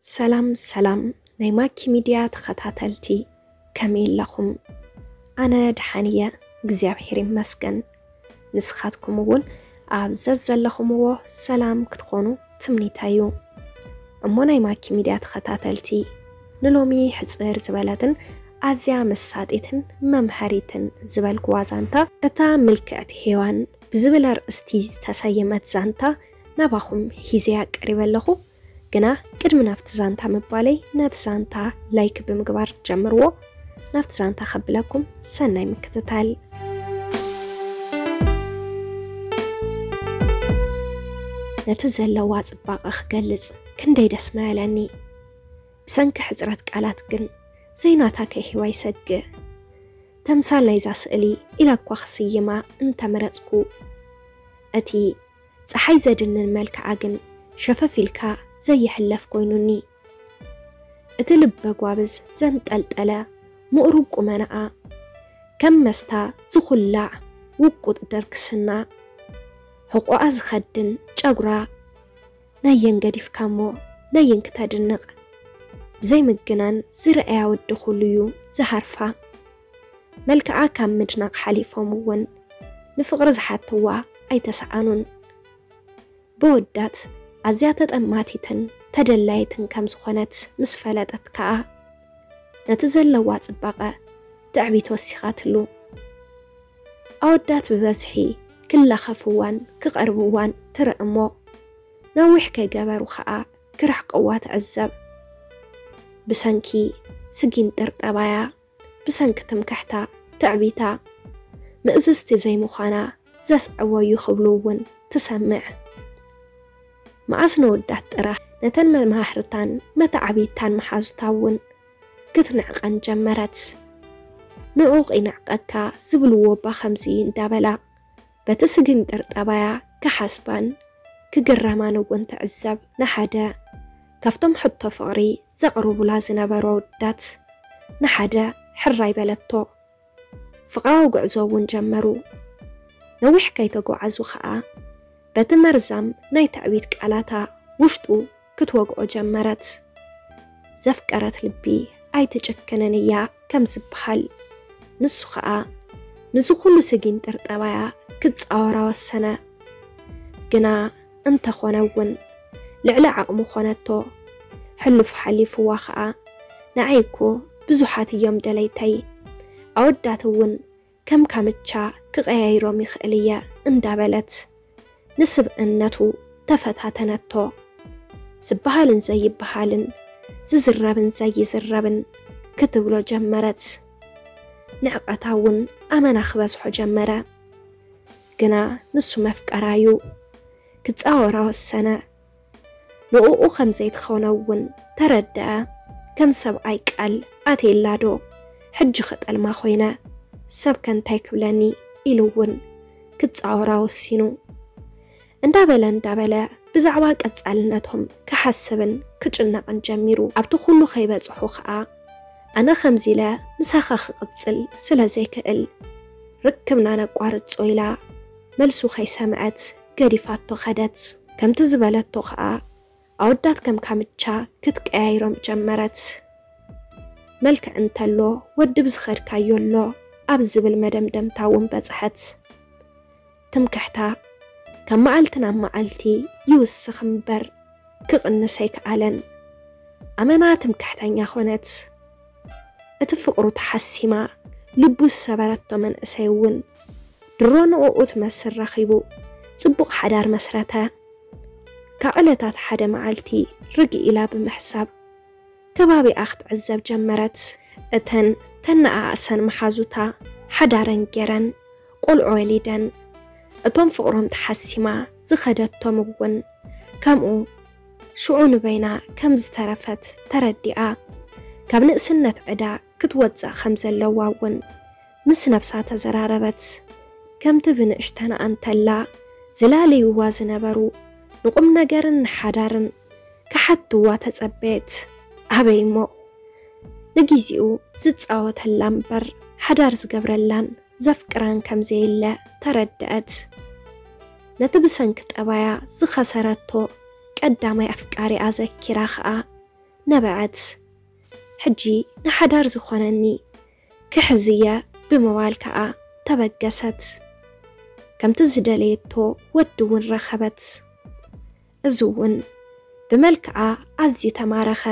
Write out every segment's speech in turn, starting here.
ሰላም ሰላም ናይ ማኪ ሚድያ ተኸታተልቲ፣ ከመይ ኣለኹም? ኣነ ደሓን እየ፣ እግዚኣብሔር ይመስገን። ንስኻትኩም እውን ኣብ ዘዘለኹምዎ ሰላም ክትኾኑ ትምኒተይ እዩ። እሞ ናይ ማኪ ሚድያ ተኸታተልቲ፣ ንሎሚ ሕጽር ዝበለትን ኣዝያ መሳጢትን መምሃሪትን ዝበልኩዋ ዛንታ፣ እታ ምልክዕቲ ሄዋን ብዝብል ኣርእስቲ ዝተሰየመት ዛንታ ናባኹም ሂዘያ ቀሪበ ኣለኹ። ግና ቅድሚ ናብቲ ዛንታ ምባለይ፣ ነቲ ዛንታ ላይክ ብምግባር ጀምርዎ። ናብቲ ዛንታ ከብለኩም፣ ሰናይ ምክትታል። ነቲ ዘለዋ ጽባቐ ክገልጽ ክንደይ ደስ ምበለኒ። ብሰንኪ ሕጽረት ቃላት ግን ዘይናታ ከይህባ ይሰግእ። ተምሳል ናይዛ ስእሊ ኢለ እኳ ክስይማ እንተመረጽኩ፣ እቲ ጸሓይ ዘድንን መልክዓ ግን ሸፈፍ ኢልካ ዘይሕለፍ ኮይኑኒ። እቲ ልበ ጓብዝ ዘንጠልጠለ ምእሩግ ቁመናኣ፣ ከም መስታ ዝኹላዕ ውቁጥ ደርክስና፣ ሕቖኣ ዝኸድን ጨጉራ፣ ነየን ገዲፍካ እሞ ነየን ክተድንቕ። ብዘይ ምግናን ዝረኣያ ወዲ ኩሉ እዩ ዝሃርፋ። መልክዓ ካብ ምድናቕ ሓሊፎም እውን ንፍቕሪ ዝሓትዋ ኣይተሰኣኑን። ብወዳት ኣዝያ ተጠማቲትን ተደላይትን ከም ዝኾነት ምስ ፈለጠት ከኣ፣ ነቲ ዘለዋ ጽባቐ ትዕቢት ወሲኻትሉ። ኣወዳት ብበዝሒ ክላኸፍዋን ክቐርብዋን ትርኢ እሞ፣ ነዊሕ ከይገበሩ ከኣ ክርሕቅዋ ትዕዘብ። ብሰንኪ ስጊንጥር ጠባያ፣ ብሰንኪ ትምክሕታ፣ ትዕቢታ፣ ምእዝዝቲ ዘይምዃና ዘስዕቦ እዩ ክብሉ እውን ትሰምዕ። መዓስ ነወዳት ጥራሕ፣ ነተን መማህርታን መተዓብይታን መሓዙታ እውን ክትንዕቐን ጀመረት። ንዑቕ ይንዕቐካ ዝብልዎ እባ ከምዚ እንዳበላ፣ በቲ ስግንጥር ጠባያ ክሓስባን ክግረማን እውን ትዕዘብ። ንሓደ ካብቶም ሕቶ ፍቕሪ ዘቕርቡላ ዝነበሩ ኣወዳት ንሓደ ሕራይ በለቶ። ፍቕራዊ ጉዕዞ እውን ጀመሩ። ነዊሕ ከይተጓዓዙ ኸኣ፣ በቲ መርዛም ናይ ትዕቢት ቃላታ ውሽጡ ክትወግኦ ጀመረት። ዘፍቀረት ልቢ ኣይትጭክንን እያ ከም ዝበሃል፣ ንሱ ኸኣ ንዚ ኩሉ ስጊንጥር ጠባያ ክጻወራ ወሰነ። ግና እንተኾነ እውን ልዕሊ ዓቕሙ ኾነቶ። ሕሉፍ ሓሊፍዋ ኸኣ፣ ንዓይ እኮ ብዙሓት እዮም ደለይተይ፣ ኣወዳት እውን ከም ካምቻ ክቐያይሮም ይኽእል እየ እንዳበለት ንስብእነቱ ተፈታተነቶ። ዝበሃልን ዘይበሃልን፣ ዝዝረብን ዘይዝረብን ክትብሎ ጀመረት። ንዕቐታ እውን ኣመና ክበዝሖ ጀመረ። ግና ንሱ መፍቀራ እዩ። ክጻወራ ወሰነ። ንእኡ ከም ዘይትኾኖ እውን ተረድአ። ከም ሰብኣይ ቃል ኣትየላ ዶ? ሕጂ ኸጠልማ ኮይነ፣ ሰብ ከ እንታይ ክብለኒ? ኢሉ እውን ክጻወራ ወሲኑ። እንዳበለ እንዳበለ ብዛዕባ ቀጻልነቶም ክሓስብን ክጭነቕን ጀሚሩ። ኣብቲ ኩሉ ከይበጽሑ ኸኣ፣ ኣነ ከምዚ ኢለ ምሳኻ ክቕጽል ስለ ዘይክእል፣ ርክብና ነቋርጾ ኢላ መልሱ ከይሰምዐት ገዲፋቶ ኸደት። ከምቲ ዝበለቶ ኸኣ ኣወዳት ከም ካምቻ ክትቀያይሮም ጀመረት። መልክዕ እንተሎ ወዲ ብዝኸድካዮ ኣሎ ኣብ ዝብል መደምደምታ እውን በጽሐት። ትምክሕታ ካብ መዓልቲ ናብ መዓልቲ ይውስኽ እምበር ክቕንስ ኣይከኣለን። ኣመና ትምክሕተኛ ኾነት። እቲ ፍቕሩ ተሓሲማ ልቡ ዝሰበረቶ መንእሰይ እውን ድሮ ንእኡ ትመስል ረኺቡ ጽቡቕ ሓዳር መስረተ። ካብ ዕለታት ሓደ መዓልቲ ርግእ ኢላ ብምሕሳብ ከባቢኣ ክትዕዘብ ጀመረት። እተን ተነኣእሰን መሓዙታ ሓዳረን ጌረን ቆልዑ ወሊደን። እቶም ፍቕሮም ተሓሲማ ዝኸደቶም እውን ከምኡ ሽዑ ንበይና ከም ዝተረፈት ተረዲኣ፣ ካብ ንእስነት ዕዳ ክትወጽእ ከም ዘለዋ እውን ምስ ነብሳ ተዘራረበት። ከምቲ ብንእሽተና እንተላ ዝላለይዋ ዝነበሩ ንቁም ነገርን ንሓዳርን ክሓትዋ ተጸበየት። ኣበይ እሞ ንጊዜኡ ዝጻወተላ እምበር ሓዳር ዝገብረላን ዘፍቅራን ከም ዘየለ ተረድአት። ነቲ ብሰንኪ ጠባያ ዝኸሰረቶ ቀዳማይ ኣፍቃሪኣ ዘኪራ ኸኣ ነበዐት። ሕጂ ንሓዳር ዝኾነኒ ክሕዝየ ብምባል ከኣ ተበገሰት። ከምቲ ዝደለየቶ ወዲ እውን ረኸበት። እዚ እውን ብመልክዓ ኣዝዩ ተማረኸ።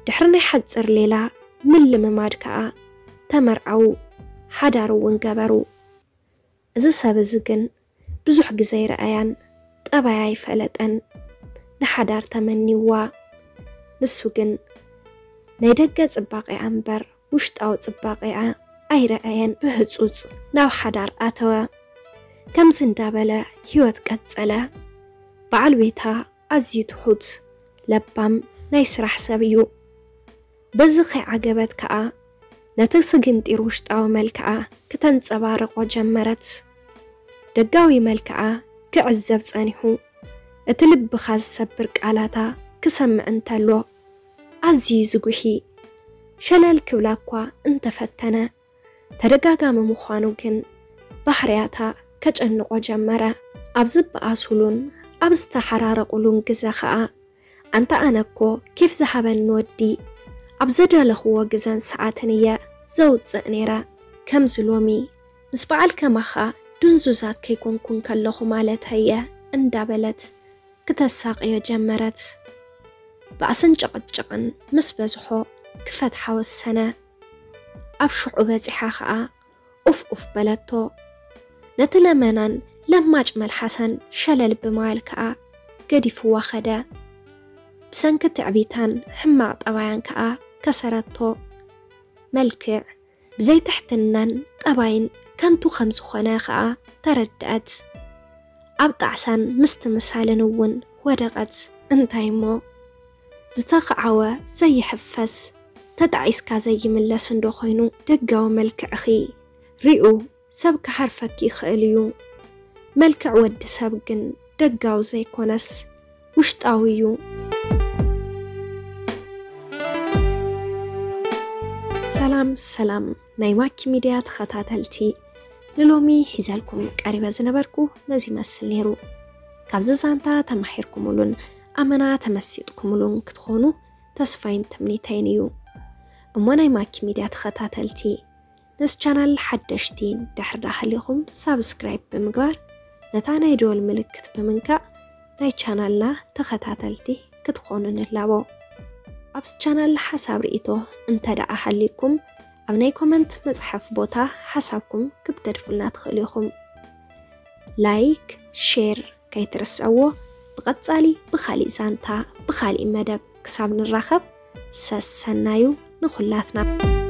ድሕሪ ናይ ሓጽር ሌላ ምልምማድ ከኣ ተመርዓዉ፣ ሓዳር እውን ገበሩ። እዚ ሰብ እዚ ግን ብዙሕ ግዜ ኣይረኣያን፣ ጠባያ ኣይፈለጠን። ንሓዳር ተመኒዋ። ንሱ ግን ናይ ደገ ጽባቄኣ እምበር ውሽጣዊ ጽባቄኣ ኣይረኣየን። ብህጹጽ ናብ ሓዳር ኣተወ። ከምዚ እንዳበለ ህይወት ቀጸለ። በዓል ቤታ ኣዝዩ ትሑት፣ ለባም ናይ ስራሕ ሰብ እዩ። በዚ ከይዓገበት ከኣ ነቲ ስግንጢር ውሽጣዊ መልክዓ ክተንጸባርቆ ጀመረት። ደጋዊ መልክዓ ክዕዘብ ጸኒሑ፣ እቲ ልብኻ ዝሰብር ቃላታ ክሰምዕ እንተሎ ኣዝዩ ዝጉሒ። ሸለል ክብላ እኳ እንተፈተነ፣ ተደጋጋሚ ምዃኑ ግን ባህርያታ ከጨንቆ ጀመረ። ኣብ ዝበኣሱሉን ኣብ ዝተሓራረቁሉን ግዘ ኸኣ፣ ኣንታ ኣነ እኮ ኬፍ ዝሃበኒ ወዲ ኣብ ዘደለኽዎ ግዘን ሰዓትን እየ ዘውፅእ ነይረ። ከምዚ ሎሚ ምስ በዓል ከማኻ ድንዙዛት ከይኮንኩ እንከለኹ ማለተይ እየ እንዳበለት ክተሳቕዮ ጀመረት። ባእስን ጭቕጭቕን ምስ በዝሖ ክፈትሓ ወሰነ። ኣብ ሽዑ በጺሓ ኸኣ ኡፍ ኡፍ በለቶ። ነቲ ለመናን ለማጭ መልሓሳን ሸለል ብምባል ከኣ ገዲፍዋ ኸደ። ብሰንኪ ትዕቢታን ሕማቕ ጠባያን ከኣ ከሰረቶ። መልክዕ ብዘይ ትሕትናን ጠባይን ከንቱ ከም ዝኾነ ከኣ ተረድኣት። ኣብ ጣዕሳን ምስትምሳልን እውን ወደቐት። እንታይ እሞ ዝተኸዓወ ዘይሕፈስ፣ ተጣዒስካ ዘይምለስ እንዶ ኮይኑ፣ ደጋዊ መልክዕኺ ሪኡ ሰብ ክሃርፈኪ ይኽእል እዩ። መልክዕ ወዲ ሰብ ግን ደጋዊ ዘይኮነስ ውሽጣዊ እዩ። ሰላም ሰላም ናይ ማኪ ሚድያ ተኸታተልቲ፣ ንሎሚ ሒዘልኩም ቀሪበ ዝነበርኩ ነዚ ይመስል ነይሩ። ካብዚ ዛንታ ተማሂርኩምሉን ኣመና ተመሲጥኩምሉን ክትኾኑ ተስፋይን ትምኒተይን እዩ። እሞ ናይ ማኪ ሚድያ ተኸታተልቲ፣ ነዚ ቻናል ሓደሽቲ ድሕር ዳሃሊኹም ሳብስክራይብ ብምግባር ነታ ናይ ደወል ምልክት ብምንካእ ናይ ቻናልና ተኸታተልቲ ክትኾኑ ንላቦ። ኣብዚ ቻናል ሓሳብ ርእይቶ እንተ ደኣ ሃሊኩም ኣብ ናይ ኮመንት መጽሓፍ ቦታ ሓሳብኩም ክትገድፉልና ትኽእሉ ኢኹም። ላይክ፣ ሼር ከይትርስዕዎ። ብቐጻሊ ብኻሊእ ዛንታ ብኻሊእ መደብ ክሳብ ንራኸብ ሰሰናዩ ንኹላትና።